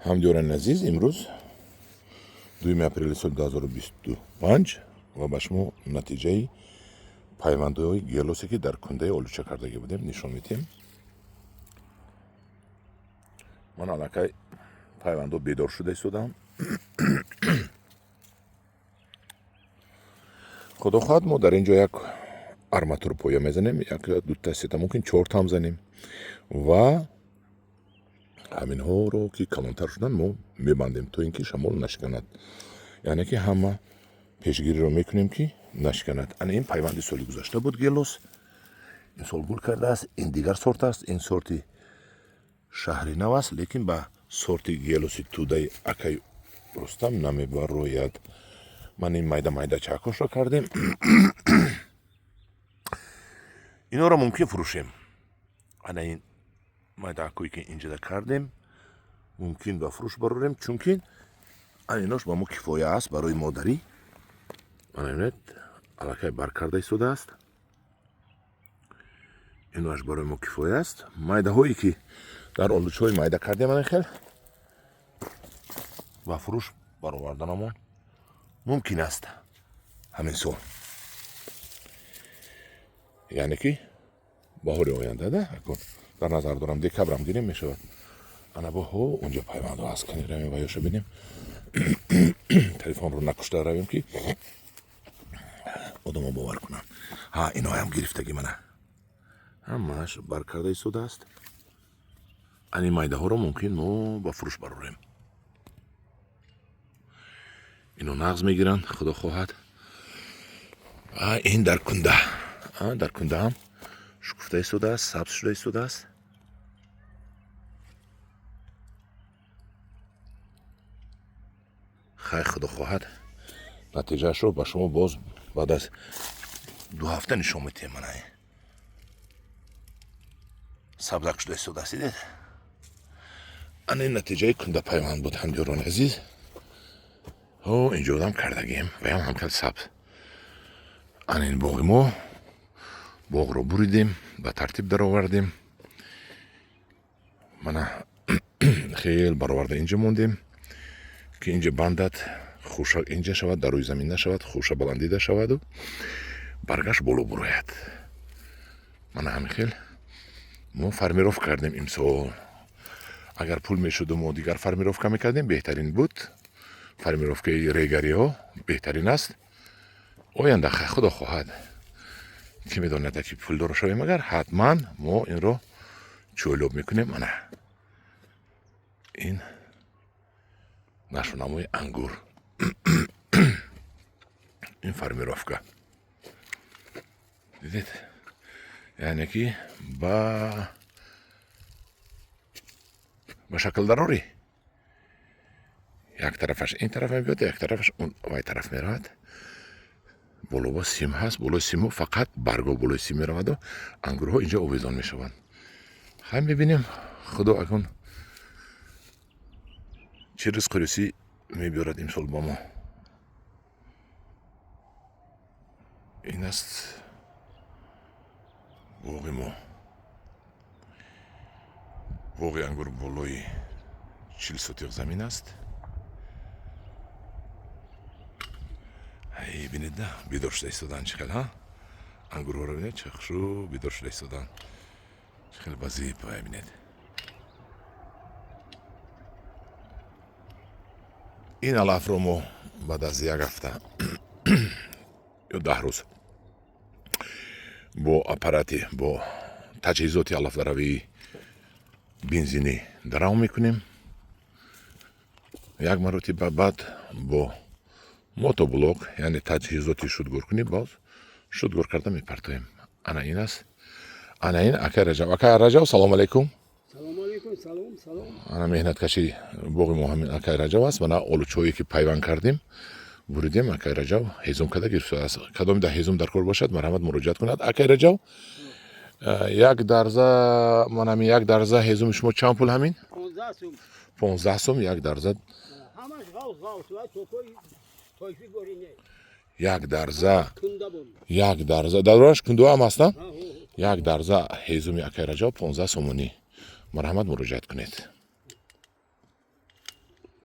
Ҳамдиёрони азиз, имрӯз 2 апрели соли 2025 ва ба шумо натиҷаи пайвандҳои гелосе, ки дар кундаи олуча кардагӣ будем, нишон медиҳем. Ман аллакай пайвандҳо бедор шуда истодам. Худо хоҳад, мо дар ин ҷо як арматур поя мезанем, як, дута, сета, мумкин чортаам занем ва ҳаминҳоро, ки калонтар шуданд, мо мебандем, то ин ки шамол нашиканад. Яъне ки ҳама пешгириро мекунем, ки нашиканад. Ана ин пайванди соли гузашта буд, гелос. Ин сол гул кардааст. Ин дигар сорт аст, ин сорти шаҳри нав аст, лекин ба сорти гелоси тӯдаи акай Рустам намебарояд. Ман ин майда майда чакошро кардем. Инҳоро мумкин фурӯшем. Ана ин майдаакое, ки инҷода кардем, мумкин ба фурӯш барорем, чунки ана инош ба мо кифоя аст барои модарӣ. Ана бинед, аллакай бар карда истодааст. Иноаш барои мо кифоя аст. Майдаҳое, ки дар олучҳои майда кардем, ана хел ба фурӯш бароварданамон мумкин аст ҳамин сол, яъне ки баҳори оянда да дар назар дорам, декабрам гирем мешавад. Ана боҳо унҷо пайвандҳо аст. Кани равем ва ёша бинем. Телефонро накушта равем, ки одамо бовар кунанд. Ҳа, иноям гирифтагӣ, мана ҳамааш бар карда истодааст. Ани майдаҳоро мумкин мо ба фурӯш барорем. Ино нағз мегиранд, худо хоҳад. Ин дар кунда, дар кундаам шукуфта истодааст, сабз шуда истодааст. Хай, худо хоҳад, натиҷаашро ба шумо боз баъд аз 2 ҳафта нишон медиҳем. Мана сабзак шуда истодааст, дидед? Ана ин натиҷаи кундапайванд буд, ҳамдиёрони азиз. О, инҷодам кардагем, ваям ҳамхел сабз. Ана ин боғи мо. Боғро буридем, ба тартиб даровардем. Мана хел бароварда инҷа мондем, ки инҷа бандад, хуша инҷа шавад, дар рӯи замин нашавад, хуша баландида шаваду баргаш боло бурояд. Мана ҳамин хел мо формировка кардем имсол. Агар пул мешуду, мо дигар формировка мекардем, беҳтарин буд. Формировкаи регариҳо беҳтарин аст. Оянда, худо хоҳад, ки медонад, ки пулдор шавем, агар ҳатман мо инро чӯлоб мекунем. Ана ин нашунамои ангур, ин формировка, дидед, яъне ки ба шакл дарорӣ, як тарафаш ин тараф мебиёд, як тарафаш вай тараф меравад. Болоба сим ҳаст, болои симҳо фақат барго болои сим мераваду ангурҳо инҷо овезон мешаванд. Хай, мебинем, худо акун чӣ ризқу рӯзӣ мебиёрад имсол ба мо. Ин аст боғи мо. Боғи ангур болои 40 сотиқ замин аст. Ай, бинед да, бедор шуда истоданд чӣ хел. Ҳа, ангурҳоро бинед, чӣ хушрӯ бедор шуда истоданд, чӣ хел базеб. Ай, бинед, ин алафро мо баъд аз як ҳафта ё 10 рӯз бо аппарати, бо таҷҳизоти алафдаравии бензинӣ дарав мекунем як маротиба, баъд бо мотоблок, яъне таҷҳизоти шудгоркунӣ, боз шудгор карда мепартоем. Ана ин аст, ана ин акай Раҷаб. Акай Раҷаб, салому алайкум. Ана меҳнаткаши боғи мо ҳамин акай Раҷаб аст. Мана олучҳое, ки пайванд кардем, буридем, акай Раҷаб ҳезум карда гирифтааст. Кадоме дар ҳезум дар кор бошад, марҳамат, муроҷиат кунад. Акай Раҷаб, як дарза, ман ҳамин як дарза ҳезуми шумо чанд пул ҳамин? 15 сум як дарза. Як дарза, як дарза дарораш кундуам ҳастанд. Як дарза ҳезуми акай Раҷаб 15 сомонӣ. Марҳамат, муроҷиат кунед.